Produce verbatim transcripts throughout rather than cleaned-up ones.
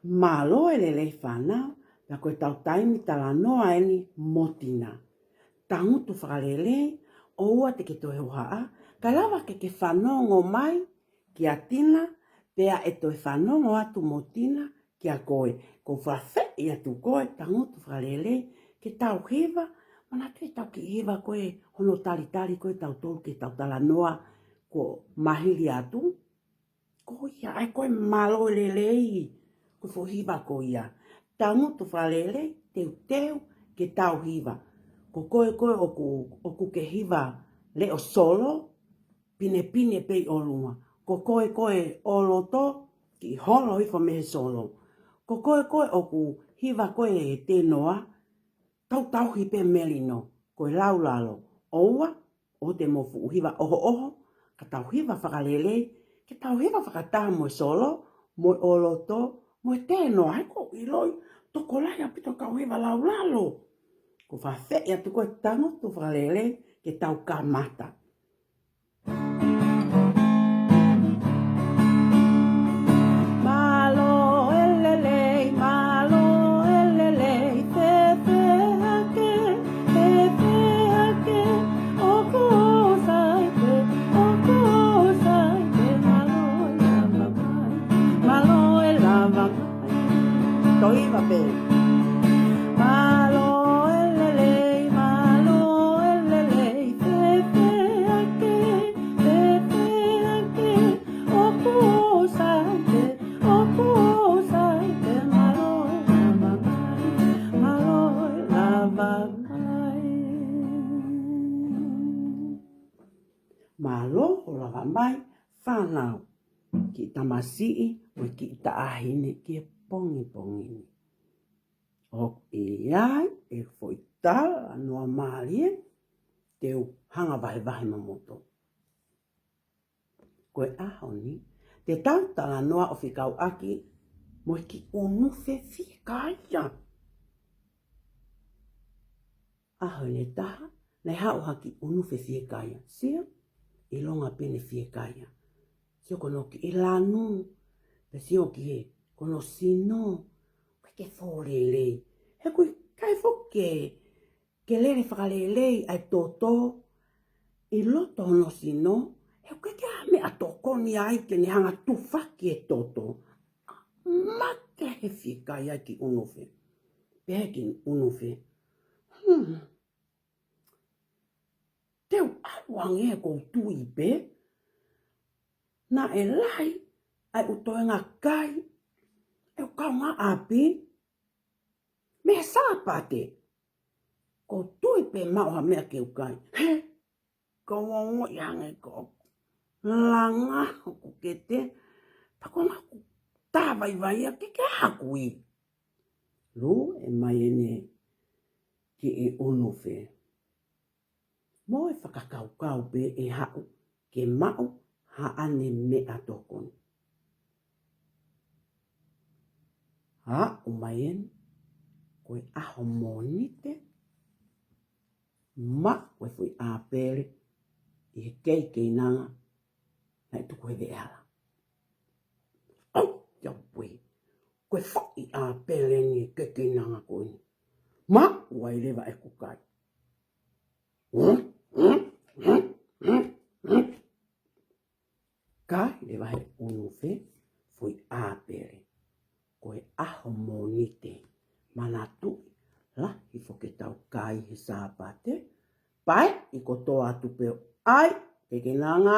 Mālō e lelei fānau, na ko e tau taimi talanoa eni mo Tina. Tangutu fakalelei, ʻoua te ke toe hohaʻa, kae lava ke ke fanongo mai kia Tina, pea ʻe toe fanongo atu mo Tina kia koe. Ko u fafeʻi atu koe, tangutu fakalelei, ke tau hiva, manatu e tau kiʻi hiva ko ē hono talitali ko ē tautolu ke tau talanoa kuo mahili atu. Ko ia, ʻa e ko e mālō e lelei, ko e foʻi hiva ko ia. Tangutu fakalelei, teuteu ke tau hiva. Ko koe ko ē ʻoku, ʻoku ke hiva leʻo solo, pinepine pē ʻi ʻolunga. Ko koe ko ē ʻo loto, kiʻi holo hifo mei he solo. Ko koe ko ē ʻoku hiva ko ē tēnoa, tautauhi pē melino, ko e laulalo. ʻOua ʻo te mo fuʻu hiva ʻohoʻoho, ka tau hiva fakalelei, ke tau hiva fakataha mo e solo, mo e ʻo loto, mo e tēnoa, he ko u ʻiloʻi, tokolahi ʻaupito kau hiva laulalo. Ko u fafeʻi atu koe, tangutu fakalelei, ke tau kamata. Mālō e lelei, mālō e lelei, fēfē hake, fēfē hake, ʻoku ou sai pē, ʻoku ou sai pē, mālō e lava mai, mālō e lava mai. Toe hiva pē. Mālō e lelei, mālō e lelei, fēfē hake, fēfē hake, ʻoku ou sai pē, ʻoku ou sai pē, mālō e lava mai, mālō e lava mai. Mālō e lava mai, fānau, kiʻi tamasiʻi, mo e kiʻi taʻahine, ki he pongipongi ni. ʻOku ʻi ai e foʻi talanoa mālie, te u hanga vahevahe mo moutolu. Ko e ʻaho ni, te tau talanoa ʻo fekauʻaki mo e kiʻi ʻunufe fiekaia. ʻAho ʻe taha, naʻe haʻu ha kiʻi ʻunufe fiekaia. Sio, ʻilonga pē ʻene fiekaia. Sio ko hono kiʻi lanu, pea sio ki he, ko hono sino, ʻoku ʻikai ke fō lelei. He ʻoku ʻikai foki ke, ke lele fakalelei ʻa e toto ʻi loto hono sino, he ʻoku ʻikai ke ʻi ai ha meʻatokoni ai ke ne hanga tufaki e toto. Make he fiekaia e kiʻi ʻunufe. Pehē e kiʻi ʻunufe. Hmm. Te u ʻalu ange he ʻoku ou tui pē naʻe lahi ʻa e ʻū toenga kai ʻeku kaungāʻapi mei he Sāpate. ʻOku ou tui pē maʻu ha meʻa ke u kai. He, ʻoku ou ongoʻi ange ko e langa hoku kete, pea ko ʻeku tā vaivai ia ke ke haku i. Lue mai ʻene kiʻi ʻunufe. Mo e fakakaukau pē ʻe haʻu ke maʻu haʻane meʻatokoni. Haʻu mai eni, ko e ʻaho Mōnite, maʻu e foʻi ʻāpele ʻi he keikeinanga naʻe tuku he veʻehala. ʻAu, ʻia pue. Ko e foʻi ʻāpele eni ʻi he keikeinanga ko eni. Maʻu ai leva ʻeku kai. Kai leva he ʻunufe foʻi ʻāpele. Ko e ʻaho Mōnite, manatuʻi, lahi foki e tau kai he Sāpate, pea ʻi kotoa atu pē ʻo ʻai, keikeinanga,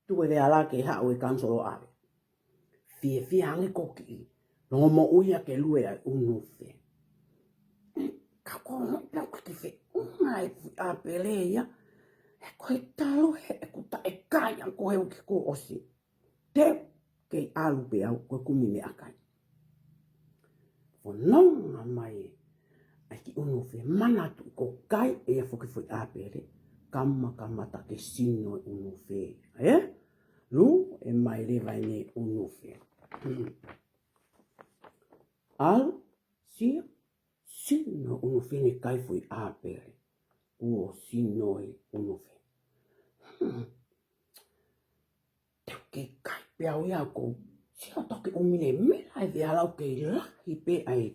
tuku e veʻehala ke haʻu e kanisolo ʻo ʻave. Fiefia ange ko kiʻi longomoʻui ia ke lue ʻa e ʻunufe. Ka ko e pea ʻoku ʻikai ke feʻunga e foʻi ʻāpele ia, he ko e talu he ʻeku taʻe kai ange ko e uike kuo ʻosi. Te u kei ʻalu pē au ko e kumi meʻakai. Fononga mai ʻa e kiʻi ʻunufe, manatuʻi ko e kai ʻe ia foki e foʻi ʻāpele, kamakamata ke sino e ʻunufe. Ē? Lue mai leva ʻene ʻunufe. ʻAlu, sio, sino e ʻunufe ʻene kai foʻi ʻāpele. Kuo sino e ʻunufe. Hmm. Te u kei kai pē au ia ʻoku ou Sio toki ʻumilemila e veʻehala ʻoku kei lahi pē ʻa e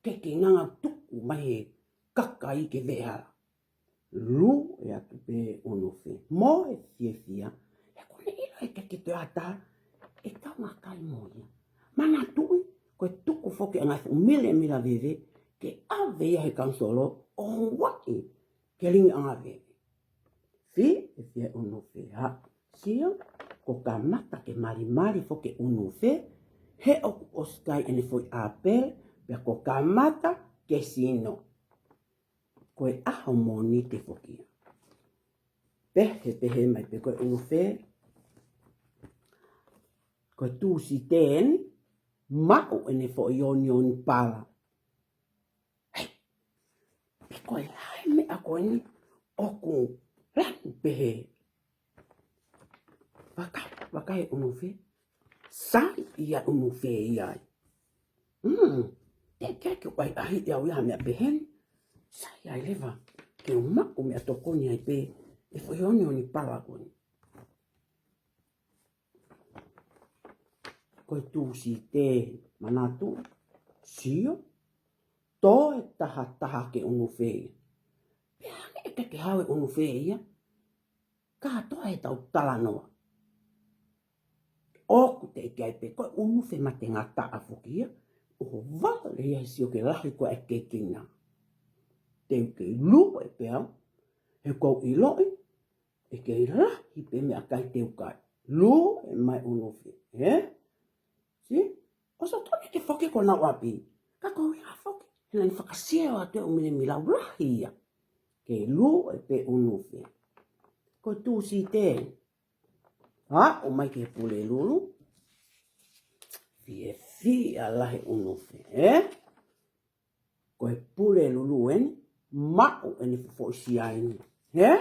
kekeina ʻoku tuku mai he kakai ki he veʻehala. Lue atu pē ʻUnufe mo e fiefia, he ʻoku ne ʻilo ʻe ʻikai ke toe ʻatā e kaungā kai mo ia. Manatuʻi, ko e tuku foki ʻa e ngaahi fuʻu ʻumilemila veve ke ʻave ia he kaunisolo ʻo ʻave ki he lilingi ʻanga veve. Fiefia ʻUnufe, ha, sio, kuo kamata ke malimali foki ʻUnufe, he ʻoku ʻosi kai ʻene foʻi ʻapele, pea kuo kamata ke sino. Ko e ʻaho Mōnite foki ia. Pehē, pehē mai pē ko e ʻUnufe, ko e Tūsite eni, maʻu ʻene foʻi onioni pala. Hei, pe ko e hā e meʻa ko eni ʻoku lanu pehē? Vakai, vakai ʻUnufe. Sai ia ʻUnufe ia ai. Mm, teʻeki ke u ʻai ʻahiʻahiʻi au ia ha meʻa pehē ni. Sai ai leva ke u maʻu meʻatokoni ai pē e foʻi onioni pala ko eni. Ko e Tūsite, manatu, sio, toe tahataha ki he ʻUnufe ia. Pea hangē ʻe ʻikai ke haʻu e ʻUnufe ia, kātoa ʻetau talanoa. ʻOku teʻeki ai pē, ko e ʻUnufe matengataʻa foki ia, ʻoku vale ia he sio ke lahi ko ē e kekeina. Te u kei lue pē au, he ʻoku ou ʻiloʻi ʻe kei lahi pē meʻakai te u kai. Lue mai ʻUnufe, ē? Sio? ʻOsi tonu ke foki ki honau ʻapi. Ka ko ia foki, he naʻa ne fakasio atu e ʻumilemila ʻoku lahi ia. Kei lue pē ʻUnufe. Ko e Tūsite, aʻu mai ki he Pulelulu. Fiefia lahi ʻUnufe, ē? Ko e Pulelulu eni, maʻu ʻene foʻi siaine. Ē?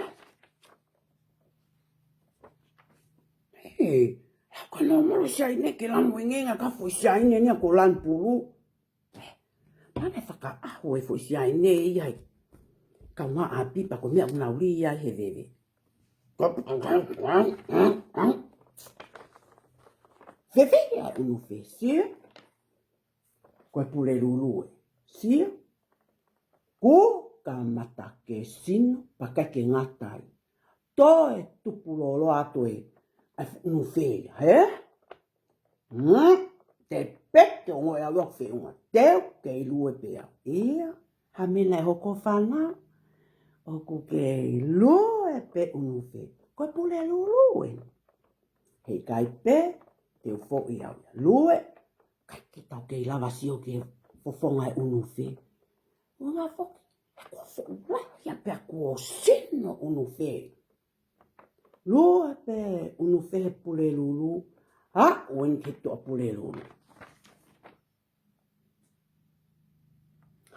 Hei, he ko e nōmolo siaine ke lanu engeenga ka foʻi siaine ni ʻoku lanu pulu. Ē, naʻa ne fakaʻaho e foʻi siaine ia he kaungāʻapi pea ko e meʻa ʻoku nau lī ai he veve. Veve ia ʻUnufe, sio. Ko e Pulelulu ē. Sio. Kuo kamata ke sino pea ʻikai ke ngata ai. Toe tupu lōloa atu e ʻa e fuʻu ʻUnufe ia, hē? Hmm? Te peke ongo e awa feʻunga. Te u kei lue pē au. Ia. Hā e meʻa naʻe hoko fānau? ʻOku kei lue pē ʻUnufe. Ko e Pulelulu ē. Heʻikai pē te u foʻi au ia. Lue. ʻIkai ke tau kei lava sio ki he fofonga e ʻUnufe. Ua ngā foki, he kuo foʻi lahi ia pea kuo sino ʻUnufe. Lue pē ʻUnufe he Pulelulu, aʻu eni ki he Tuʻapulelulu.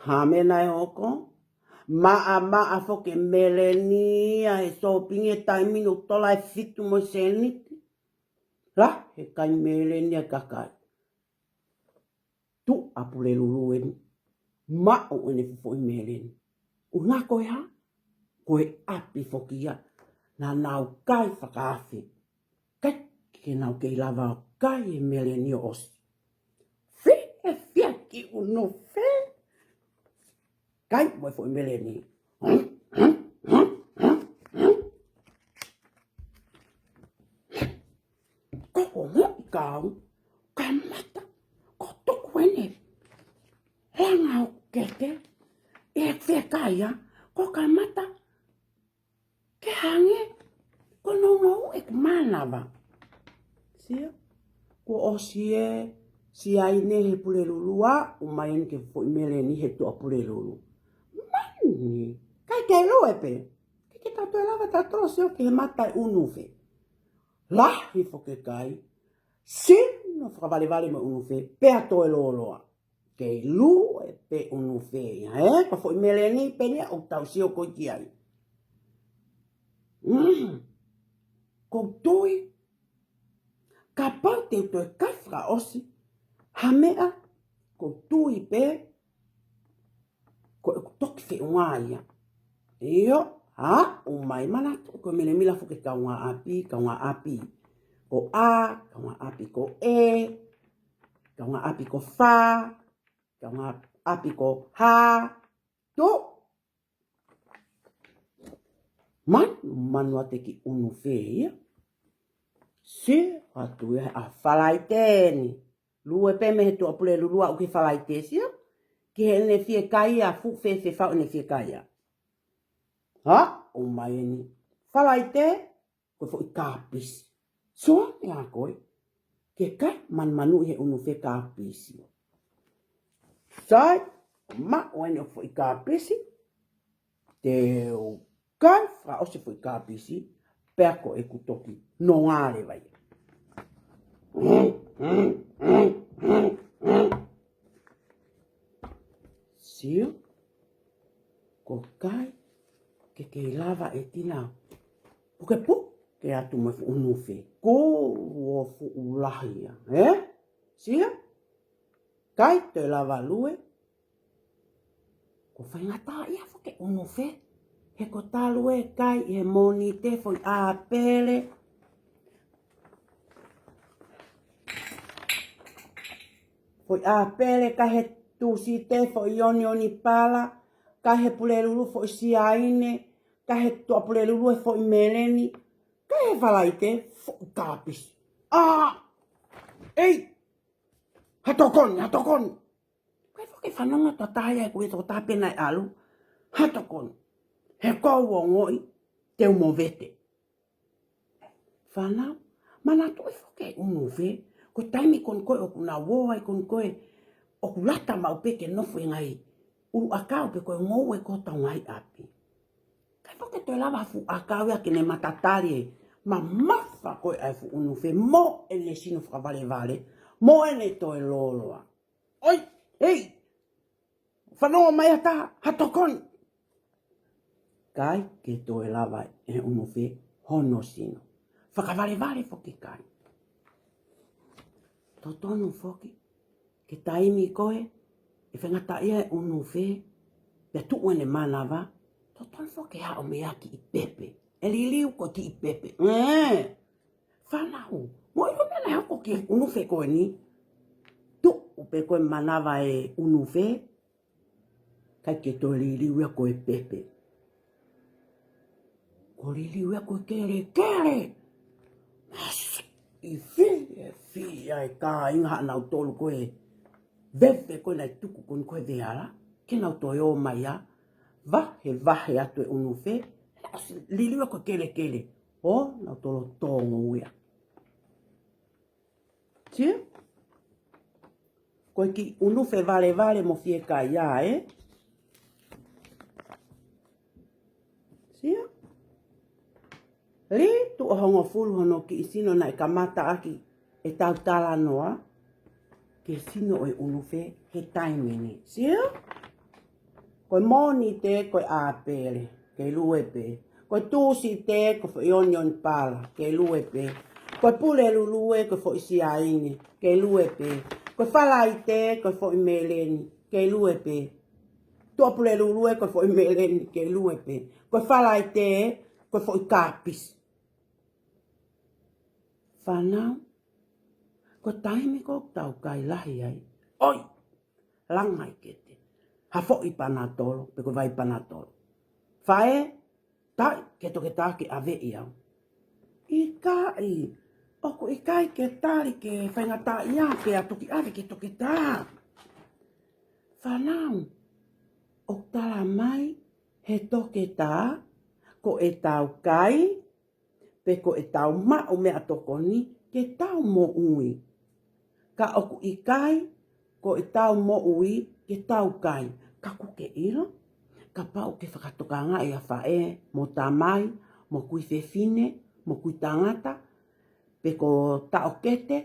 Hā e meʻa naʻe hoko? Maʻamaʻa foki e meleni ia he sōpingi he taimi ni, ʻoku tola e fitu mo e sēniti. Lahi e kai meleni ia e kakai. Tuʻapulelulu eni, maʻu ʻene foʻi meleni. ʻUhinga ko e hā? Ko e ʻapi foki ia naʻa nau kai fakaafe. ʻIkai ke nau kei lava ʻo kai e meleni ʻo ʻosi. Fiefia ki ʻUnufe. Kai mo e foʻi meleni. Ko e moʻoni kau, kamata, ko e tuku eni e langa ʻo e keke, ʻe fēfē kai ia, ko e kamata ke hangē ko e nounou ʻeku mānava. Sio, kuo ʻosi e siaine he Pulelulu, aʻu mai eni ki he foʻi meleni he Tuʻapulelulu. Mani, ʻikai ke lue pē. ʻIkai ke tau toe lava tautolu ʻo sio ki he mata e ʻUnufe. Lahi foki e kai, sino fakavalevale mo e ʻUnufe, pea toe lōloa. Kei lue pē ʻUnufe ia, ē? Ko e foʻi meleni pē eni ʻoku tau sio ko ē ki ai. Mm. ʻOku ou tui, kapau te u toe kai fakaʻosi ha meʻa, ʻoku ou tui pē ko ʻeku toki feʻunga ia. ʻIo, aʻu mai, manatu ko e milamila foki e kaungāʻapi, kaungāʻapi ko A, kaungāʻapi ko E, kaungāʻapi ko fā, kaungāʻapi ko hā, tuʻu. Manu, manu ʻa e kiʻi ʻunufe ia. Sio atu ia ʻa Falaite ni. Lue pē mei he tuʻapulelulu ʻo aʻu ki Falaite, sio. Ki heʻene fiekaia, fuʻu fēfē fau ʻene fiekaia. Ha, ʻomai eni. Falaite, ko e foʻi kāpisi. Sio ange ʻa koe. Ke kai manumanuʻi he ʻunufe kāpisi. Sai, maʻu eni ʻo foʻi kāpisi. Te u kai fakaʻosi foʻi kāpisi. Pea ko ʻeku toki nonga leva ia. Sio, ko kai, ke kei lava ʻe Tina. Pukepuke atu mo e fuʻu ʻunufe. Ko ʻo fuʻu lahi ia, ē? Sio, kai toe lava lue. Ko e faingataʻaʻia foki e ʻunufe. He ko e talu e kai ʻi he Mōnite, foʻi ʻApele. Foʻi ʻApele, kai he Tūsite, foʻi onioni pala, kai he pulelulu, foʻi siaine, kai he tuʻapulelulu, e foʻi meleni, kai he Falaite, foʻi kāpisi. ʻA! ʻEi! Ha tokoni, ha tokoni. Ko e foki fanongo tō taha ia ʻe kui tō taha pē naʻe ʻalu. Ha tokoni. He ʻoku ou ongoʻi te u movete. Fānau, manatuʻi foki e ʻunufe, ko e taimi ko eni ko ē ʻoku nau ō ai ko eni ko ē, ʻoku lata maʻu pē ke nofo ʻi he ngaahi ʻuluʻakau pe ko e ngoue ko ē hotau ngaahi ʻapi. Kai foki toe lava fuʻu ʻakau ia ke ne matatali e mamafa ko ē ʻa e fuʻu ʻunufe mo ʻene sino fakavalevale, mo ʻene toe lōloa. ʻOi, hei, fanongo mai ha taha, ha tokoni. Kai ke toe lava e ʻunufe hono sino. Fakavalevale foki kai. Totonu foki, ke taimi ko ē ʻe faingataʻaʻia e ʻunufe, pea tuʻu ʻene manava, totonu foki ke haʻu mei ai e kiʻi pepe. ʻE liliu ko e kiʻi pepe. ʻĒ. Fānau, mou ʻilo meʻa naʻe hoko ki he ʻunufe ko eni? Tuʻu pē ko ē manava e ʻunufe, kai ke toe liliu ia ko e pepe. Ko e liliu ia ko e kelekele. Masiʻi, fiefia e kāinga, haʻanautolu ko ē veve ko ē naʻe tuku ko eni ko ē veala, ke nau toe ō mai ia, vahevahe atu e ʻunufe, liliu ia ko e kelekele. ʻO, nautolu tōngoʻia. Sio? Ko e kiʻi ʻunufe valevale mo fiekaia, ē? Sio? Lī tuʻo hongofulu hono kiʻi sino naʻe kamata ʻaki ʻetau talanoa ki he sino ʻo e ʻunufe he taimi ni. Sio? Ko e Mōnite, ko e ʻApele, kei lue pē. Ko e Tūsite, ko e foʻi onioni pala, kei lue pē. Ko e pulelulu, ko e foʻi siaine, kei lue pē. Ko e Falaite, ko e foʻi meleni, kei lue pē. Tuʻapulelulu, ko e foʻi meleni, kei lue pē. Ko e Falaite, ko e foʻi kāpisi. Fānau, ko e taimi ko ē ʻoku tau kai lahi ai, ʻoi, langa e kete. Ha foʻi panatolo, pe ko e vai panatolo. Faʻē, tali ki he toketā ke ʻaveʻi au. ʻIkai, ʻoku ʻikai ke tali ke faingataʻaʻia pea toki ʻave ki he toketā. Fānau, ʻoku tala mai he toketā, ko ʻetau kai, pe ko ʻetau maʻu meʻatokoni ke tau moʻui. Ka ʻoku ʻikai ko ʻetau moʻui ke tau kai. Ka ʻoku ke ʻilo, kapau ʻoku ke fakatokangaʻi ʻa faʻē, mo tamai, mo kui fefine, mo kui tangata, pe ko taʻokete,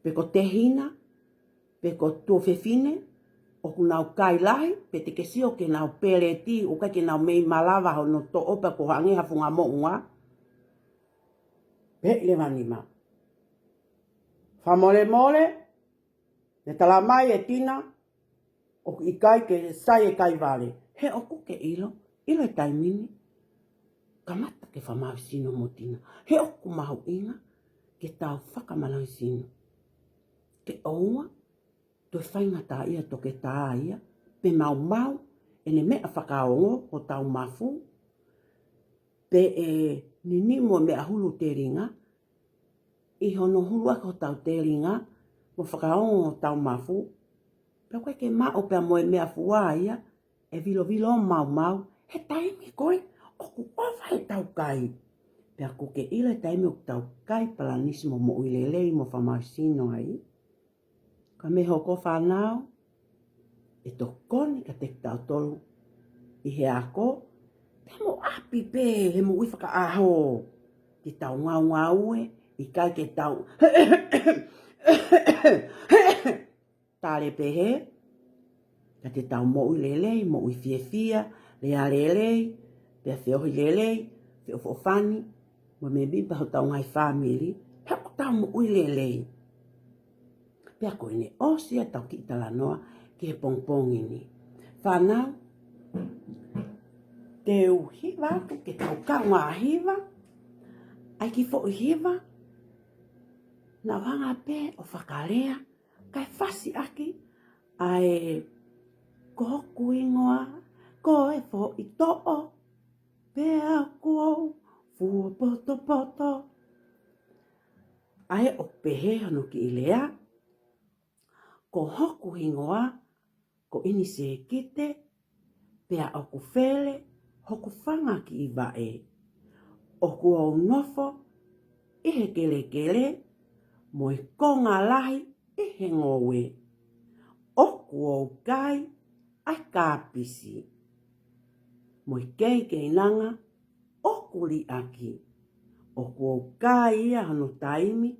pe ko tehina, pe ko tuofefine, ʻoku nau kai lahi, pe te ke sio ki heʻenau peleti, ʻoku ʻikai ke nau mei malava hono toʻo pea ʻoku hangē ha funga moʻunga. Pehē leva ʻe Nima, fakamolemole, ne tala mai ʻe Tina, ʻoku ʻikai ke sai e kai vale. He ʻoku ke ʻilo, ʻilo e taimi ni, kamata ke fakamālohisino mo Tina. He ʻoku mahuʻinga ke tau fakamālohisino. Te ʻoua toe faingataʻaʻia toketā ia, pe maumau ʻene meʻa fakaongo hotau mafu, pe ʻe ninimu e meʻa hulu telinga ʻi hono hulu ʻaki hotau telinga mo fakaongo hotau mafu, pea ʻoku ʻikai ke maʻu pea mo e meʻafua ia ʻe vilovilo maumau he taimi ko ē ʻoku ʻova ʻetau kai. Pea ʻoku ke ʻilo e taimi ʻoku tau kai palanisi mo moʻui lelei mo fakamālohisino ai. Ka mei hoko fānau, ʻe tokoni kiate kitautolu ʻi he ako, pea mo ʻapi pē he moʻui fakaʻaho. Te tau ngaungaue, ʻikai ke tau tale pehē, ka te tau moʻui lelei, moʻui fiefia, lea lelei, pea feohi lelei, feʻofoʻofani mo e mēmipa hotau ngaahi fāmili, he ʻoku tau moʻui lelei. Pea ko ʻene ʻosi ʻetau kiʻi talanoa ki he pongipongi ni. Fānau, te u hiva atu ke tau kaungā hiva, ʻai ki foʻi hiva, naʻa ku hanga pē ʻo fakalea, kae fasi ʻaki ʻa e ko hoku hingoa, ko e foʻi toʻo, pea ʻoku ou fua potopoto. ʻA ē ʻoku pehē hono kiʻi lea, ko hoku hingoa, ko ʻInisekite, pea ʻoku fele hoku fanga kiʻi vaʻe. ʻOku ou nofo ʻi he kelekele, mo e konga lahi ʻi he ngoue. ʻOku ou kai ʻa e kāpisi mo e keikeinanga ʻoku liʻaki. ʻOku ou kai ia hono taimi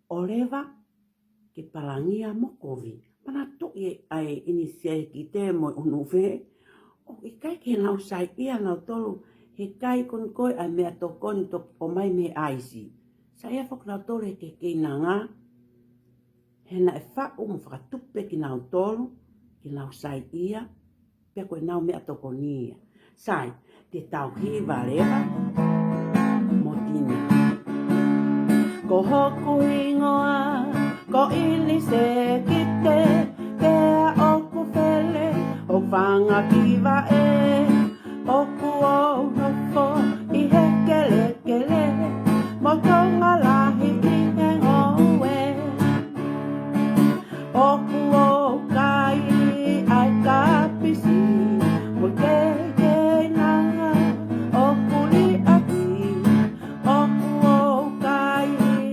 ʻo leva ke palangia mo kovi. Manatuʻi ʻa e ʻInisekite mo e ʻUnufe, ʻoku ʻikai ke nau saiʻia nautolu he kai ko eni ko ē ʻa e meʻatokoni toki ʻomai mei he ʻaisi. Saiʻia foki nautolu he keikeinanga, he naʻe faʻu mo fakatupu pē kinautolu ke nau saiʻia, pea ko ʻenau meʻatokoni ia. Sai, te tau hiva leva mo Tina. Ko hoku hingoa, ko ʻInisekite, pea ʻoku fele hoku fanga kiʻi vaʻe. ʻOku ou nofo ʻi he kelekele, mo e konga lahi ʻi he ngoue. ʻOku ou kai ʻa e kāpisi mo e keikeinanga ʻoku liʻaki. ʻOku ou kai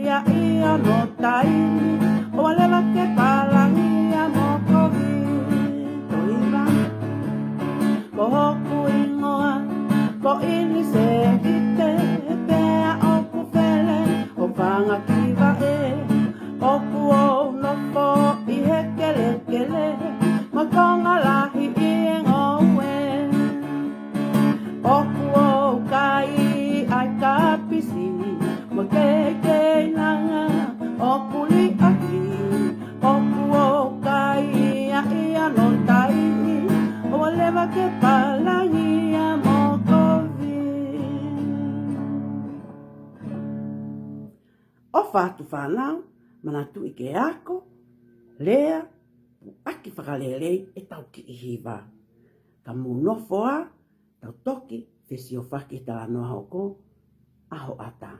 ia ʻi hono taimi ʻoua leva ke palangia mo kovi. Toe hiva. Ko hoku hingoa, ko ʻInisekite, pea ʻoku fele hoku fanga kiʻi vaʻe. ʻOku ou nofo ʻi he kelekele, mo e konga lahi ʻi he ngoue. ʻOku ou kai ʻa e kāpisi mo e keikeinanga ʻoku liʻaki. ʻOku ou kai ia ʻi hono taimi ʻoua leva ke palangia mo kovi. ʻOfa atu fānau, manatuʻi ke ako, lea, puʻaki fakalelei ʻetau kiʻi hiva. Ka mou nofo ā, tau toki fesiofaki he talanoa hoko ʻa hoʻatā.